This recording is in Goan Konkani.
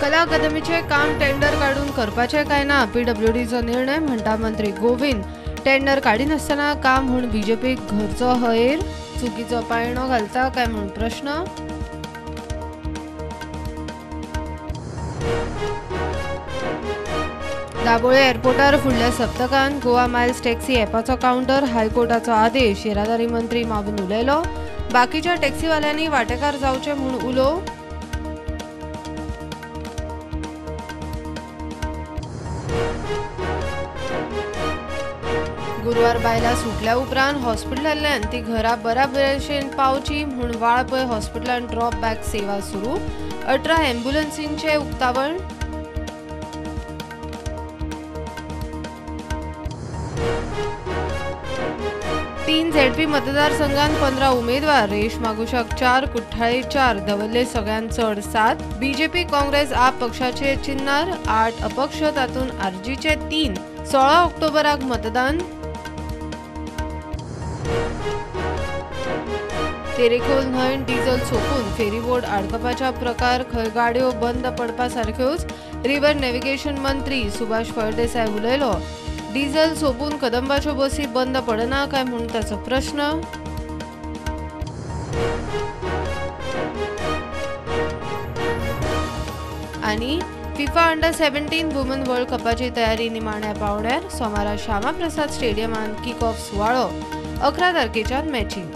कला अकादमीचे काम टेंडर काडून करपाचें काय ना पीडब्ल्यूडीचो निर्णय म्हणटा मंत्री गोविंद. टेंडर काडिनासतना काम म्हूण बीजेपीक घरचो हयर, चुकीचो पायणो घालता काय म्हूण प्रश्न. दाबोळे एअरपोर्टार फुडल्या सप्तकान गोवा मायल्स टॅक्सी ॲपाचो कावंटर, हायकोर्टाचो आदेश. येरादारी मंत्री मावून उलयलो, बाकीच्या टॅक्सीवाल्यांनी वाटेकार जावचे म्हूण उलो. गुरुवार बायला सुटल्या उपरांत हॉस्पिटलांतल्यान ती घरा बऱ्या भशेन पावची म्हूण वाळपय हॉस्पिटलान ड्रॉप बॅक सेवा सुरू. 18 ॲम्ब्युलन्सींचें उक्तावण. तीन झेडपी मतदारसंघात 15 उमेदवार, रेश मागुशाक 4, कुठ्ठाळे 4, दवल्ले सगळ्यांत चड 7. बीजेपी काँग्रेस आप पक्षाचे चिन्नार 8 अपक्ष, तातूंत आरजीचे 3. 16 ऑक्टोबराक मतदान. तेरेखोल न्हंयन डिझल सोंपून फेरीबोट आडकपाच्या प्रकार, खंय गाडयो बंद पडपा सारक्योच. रिव्हर नेव्हिगेशन मंत्री सुभाष फळदेसाय उलयलो, डिझल सोंपून कदंबाच्यो बसी बंद पडना काय म्हूण ताचो प्रश्न. आनी फिफा अंडर 17 वुमन वर्ल्ड कपाची तयारी निमाण्या पावंड्यार. सोमारा श्यामाप्रसाद स्टेडियमान किक ऑफ सुवाळो, 11 तारखेच्यान मॅची.